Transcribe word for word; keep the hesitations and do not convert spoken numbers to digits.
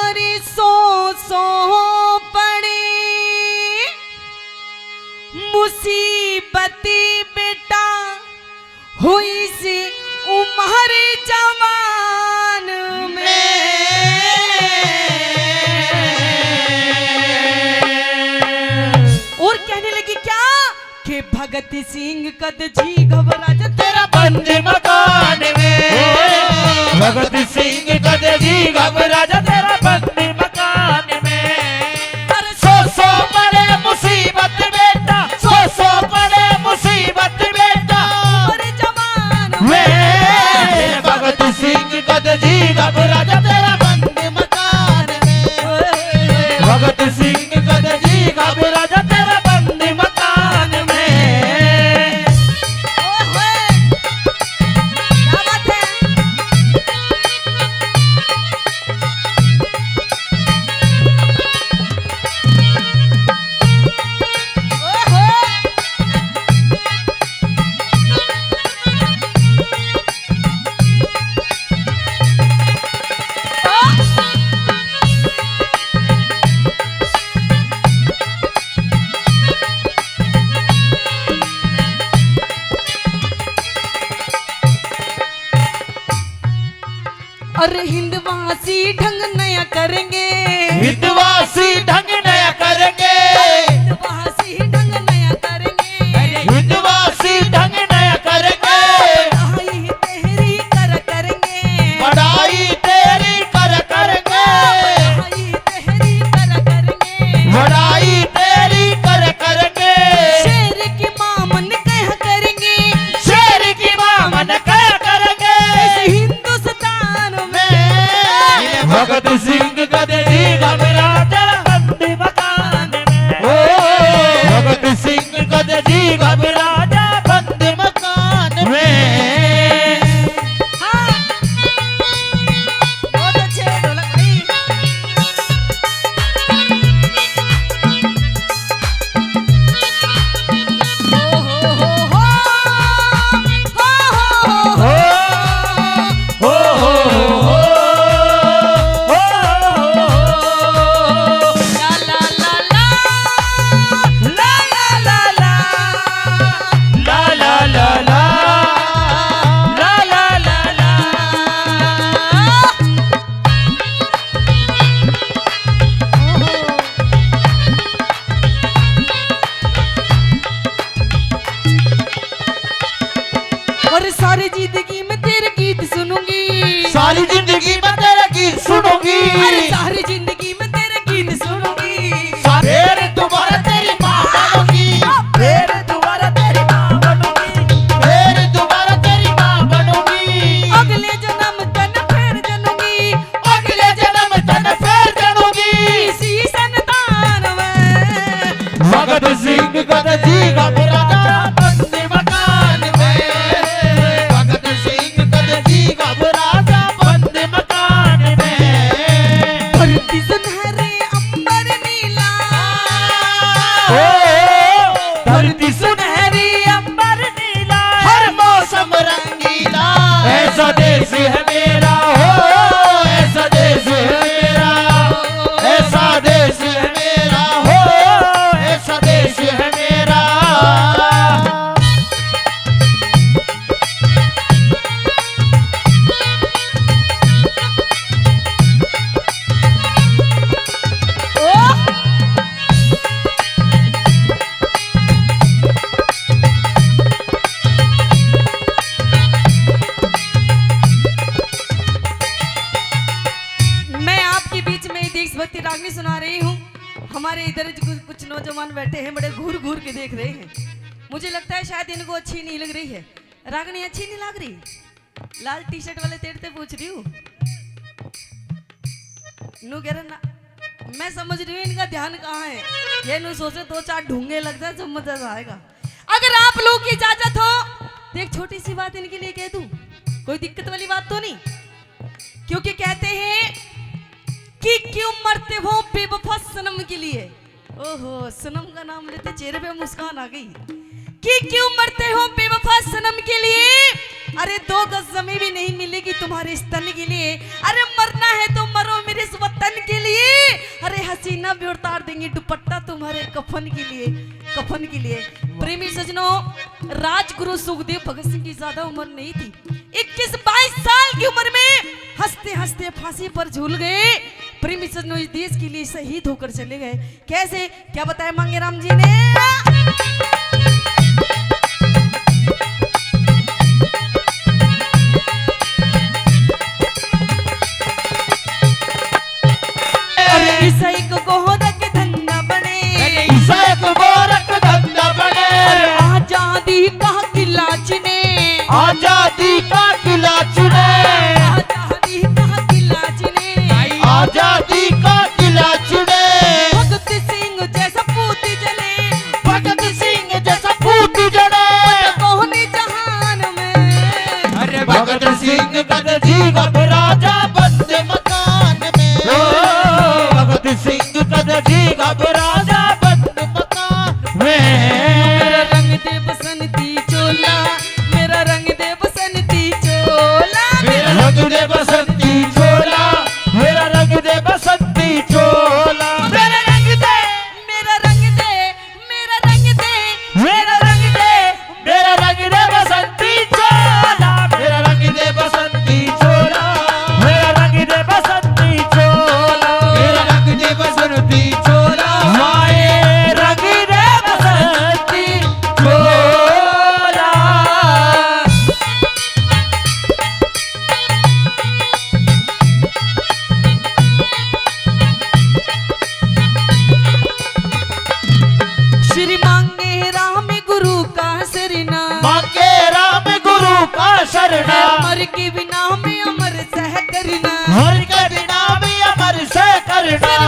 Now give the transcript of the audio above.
अरे सौ सौ पड़े मुसीबत बेटा हुई सी उम्र जवान में। और कहने लगी क्या कि भगत सिंह कद जी घबरा जा तेरा बंद मकान में। भगत सिंह कद जी घबरा जा तेरा बंद मकान में। अरे सौ सौ पड़े मुसीबत बेटा, सौ सौ पड़े मुसीबत बेटा। अरे जवान में। भगत सिंह कद जी घबरा जा तेरा बंद मकान में। भगत सिंह कद जी घबरा जा तेरा बंद मकान में। ओए होए, क्या बात है? ओए होए। अरे हिंदवासी ढंग नया करेंगे। हिंदवासी ढंग नया करेंगे। हिंदवासी ढंग नया करेंगे। हिंदवासी ढंग नया करेंगे। पढ़ाई तेरी कर करेंगे। पढ़ाई तेरी कर करेंगे। पढ़ाई तेरी कर करेंगे। पढ़ाई तेरी कर करेंगे। शेर की माँ मन कह करेंगे। शेर की माँ मन कह करेंगे। इस हिंदुस्तान में। भगत सिंह कद जी घबरा जा बंद मकान में। ओ, भगत सिंह कद जी घबरा जा बंद मकान में। हाँ। बहुत अच्छे ढोलक भाई। और सारी जिंदगी में तेरे गीत सुनूंगी। सारी जिंदगी में तेरे गीत सुनूंगी। अरे सारी जिंदगी में तेरे गीत सुनूंगी। सा-, फिर दोबारा तेरी माँ बनूंगी। फिर दोबारा तेरी माँ बनूंगी। फिर दोबारा तेरी माँ बनूंगी। अगले जन्म तन फिर जनूंगी। अगले जन्म तन फिर जनूंगी। इसी संतान में। भगत सिंह कद जी घबरा जा बंद मकान में। भगत सिंह कद जी घबरा जा बंद मकान में। धरती सुनहरी अंबर नीला। ओ, धरती सुनहरी अंबर नीला। हर मौसम रंगीला। ऐसा देश है मेरा हो, ऐसा देश है मेरा, ऐसा देश है मेरा हो, ऐसा देश है मेरा। मैं आपके बीच में देशभक्ति रागनी सुना रही हूँ। हमारे इधर जो कुछ, कुछ नौजवान बैठे हैं, बड़े घूर घूर के देख रहे हैं। मुझे लगता है शायद इनको अच्छी नहीं लग रही है। रागनी अच्छी नहीं लग रही? लाल टी शर्ट वाले तेरे से पूछ रही हूँ। नू कह रहा ना, मैं समझ रही हूँ इनका ध्यान कहाँ है। ये नू सोचे दो चार ढूंगे लग जाए, समझ आ जाएगा। अगर आप लोग की इजाजत हो तो एक छोटी सी बात इनके लिए कह दूं, कोई दिक्कत वाली बात तो नहीं? क्योंकि कहते हैं कि क्यों मरते हो बेवफा सनम के लिए। ओहो, सनम का नाम लेते चेहरे पे मुस्कान आ गई। कि क्यों मरते हो बेवफा सनम के लिए, अरे दो गज जमीन भी नहीं मिलेगी तुम्हारे इस तन के लिए। अरे मरना है तो मरो मेरे इस वतन के कफन के लिए, कफन के लिए। प्रेमी सजनों, राजगुरु सुखदेव भगत सिंह की ज्यादा उम्र नहीं थी। इक्कीस बाईस साल की उम्र में हंसते हंसते फांसी पर झूल गए। प्रेमी सजनों, इस देश के लिए शहीद होकर चले गए। कैसे, क्या बताया मांगेराम जी ने? अरे ईसा एक गोरख धंधा बने। अरे ईसा एक गोरख धंधा बने। अरे आजादी का किला चुने। आजादी का किला चुने। आजादी का किला चुने। आजादी का किला चुने। भगत सिंह जैसा पूत जने। भगत सिंह जैसा पूत जने। कोहनी जहान में। अरे भगत सिंह कद जी घबरा जा बंद मकान में। ओ, भगत सिंह कद जी घबरा जा बंद मकान में। मेरा रंग दे बसंती चोला, मेरा रंग दे बसंती चोला, मेरा रंग दे बसंती चोला, मेरा रंग दे बसंती चोला, मेरा रंग दे, मेरा रंग दे, मेरा रंग दे, मेरा रंग दे, मेरा रंग दे बसंती चोला, मेरा रंग दे बसंती चोला, मेरा रंग दे बसंती चोला, मेरा रंग दे बसंती चोला, माए रंग दे बसंती चोला। श्री मांगे राम गुरु का सरना। मांगे राम गुरु का सरना। मर के बिना में अमर सह करना। मर के बिना में अमर सह करना। फिर